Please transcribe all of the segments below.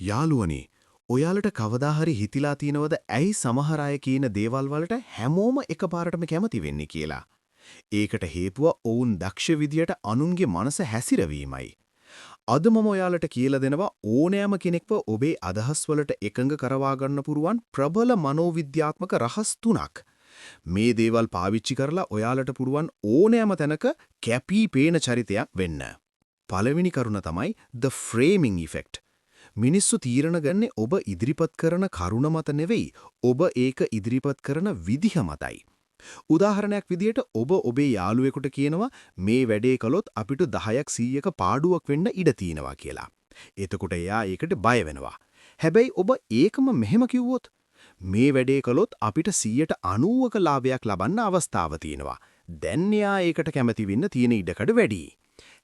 යාළුවනේ, ඔයාලට කවදා හරි හිතිලා තියෙනවද ඇයි සමහර අය කියන දේවල් වලට හැමෝම එකපාරටම කැමති වෙන්නේ කියලා? ඒකට හේතුව ඔවුන් දක්ෂ විදියට අනුන්ගේ මනස හැසිරවීමයි. අද මම ඔයාලට කියලා දෙනවා ඕනෑම කෙනෙක්ව ඔබේ අදහස් වලට එකඟ කරවා ගන්න පුරුවන් ප්‍රබල මනෝවිද්‍යාත්මක රහස් තුනක්. මේ දේවල් පාවිච්චි කරලා ඔයාලට පුළුවන් ඕනෑම තැනක කැපී පේන චරිතයක් වෙන්න. පළවෙනි කරුණ තමයි the framing effect. මිනිස්සු තීරණ ගන්නේ ඔබ ඉදිරිපත් කරන කරුණ මත නෙවෙයි, ඔබ ඒක ඉදිරිපත් කරන විදිහ මතයි. උදාහරණයක් විදියට ඔබ ඔබේ යාළුවෙකුට කියනවා මේ වැඩේ කළොත් අපිට 10ක් 100ක පාඩුවක් වෙන්න ඉඩ තියෙනවා කියලා. එතකොට එයා ඒකට බය වෙනවා. හැබැයි ඔබ ඒකම මෙහෙම කිව්වොත්, මේ වැඩේ කළොත් අපිට 90ක ලාභයක් ලබන්න අවස්ථාව තියෙනවා. දැන් එයා ඒකට කැමති වෙන්න තියෙන ඉඩකඩ වැඩි.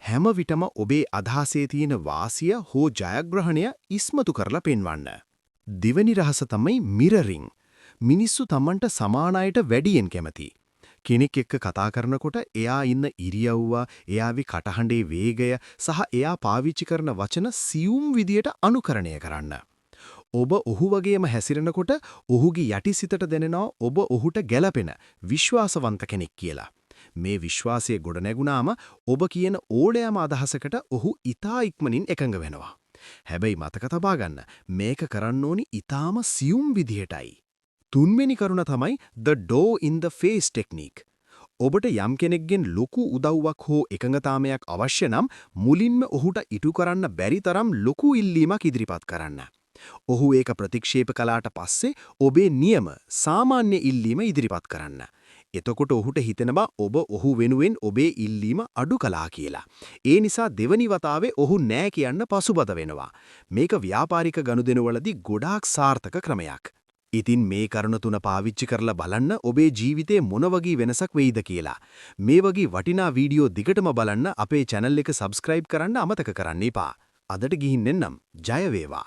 හැම විටම ඔබේ අදහසේ තියෙන වාසිය හෝ ජයග්‍රහණය ඉස්මතු කරලා පෙන්වන්න. දෙවෙනි රහස තමයි මිරරින්. මිනිස්සු තමන්ට සමාන අයට වැඩියෙන් කැමති. කෙනෙක් එක්ක කතා කරනකොට එයා ඉන්න ඉරියව්ව, එයාගේ කටහඬේ වේගය සහ එයා පාවිච්චි කරන වචන සියුම් විදියට අනුකරණය කරන්න. ඔබ ඔහු වගේම හැසිරෙනකොට ඔහුගේ යටිසිතට දැනෙනවා ඔබ ඔහුට ගැළපෙන විශ්වාසවන්ත කෙනෙක් කියලා. මේ විශ්වාසය ගොඩනැගුණාම ඔබ කියන ඕනෑම අදහසකට ඔහු ඉතා ඉක්මනින් එකඟ වෙනවා. හැබැයි මතක තබා ගන්න, මේක කරන්න ඕනි ඉතාම සියුම් විදිහටයි. තුන්වෙනි කරුණ තමයි the door in the face technique. ඔබට යම් කෙනෙක්ගෙන් ලොකු උදව්වක් හෝ එකඟතාවයක් අවශ්‍ය නම් මුලින්ම ඔහුට ඉටු කරන්න බැරි තරම් ලොකු ඉල්ලීමක් ඉදිරිපත් කරන්න. ඔහු ඒක ප්‍රතික්ෂේප කළාට පස්සේ ඔබේ නියම සාමාන්‍ය ඉල්ලීම ඉදිරිපත් කරන්න. එතකොට ඔහුට හිතෙනවා ඔබ ඔහු වෙනුවෙන් ඔබේ ඉල්ලීම අඩු කළා කියලා. ඒ නිසා දෙවනි වතාවේ ඔහු නෑ කියන්න පසුබද වෙනවා. මේක ව්‍යාපාරික ගනුදෙනුවලදී ගොඩාක් සාර්ථක ක්‍රමයක්. ඉතින් මේ කරුණ තුන පාවිච්චි කරලා බලන්න ඔබේ ජීවිතේ මොන වගේ වෙනසක් වෙයිද කියලා. මේ වගේ වටිනා වීඩියෝ දිගටම බලන්න අපේ channel එක subscribe කරන්න අමතක කරන්න එපා. අදට ගිහින් එන්නම්. ජය වේවා.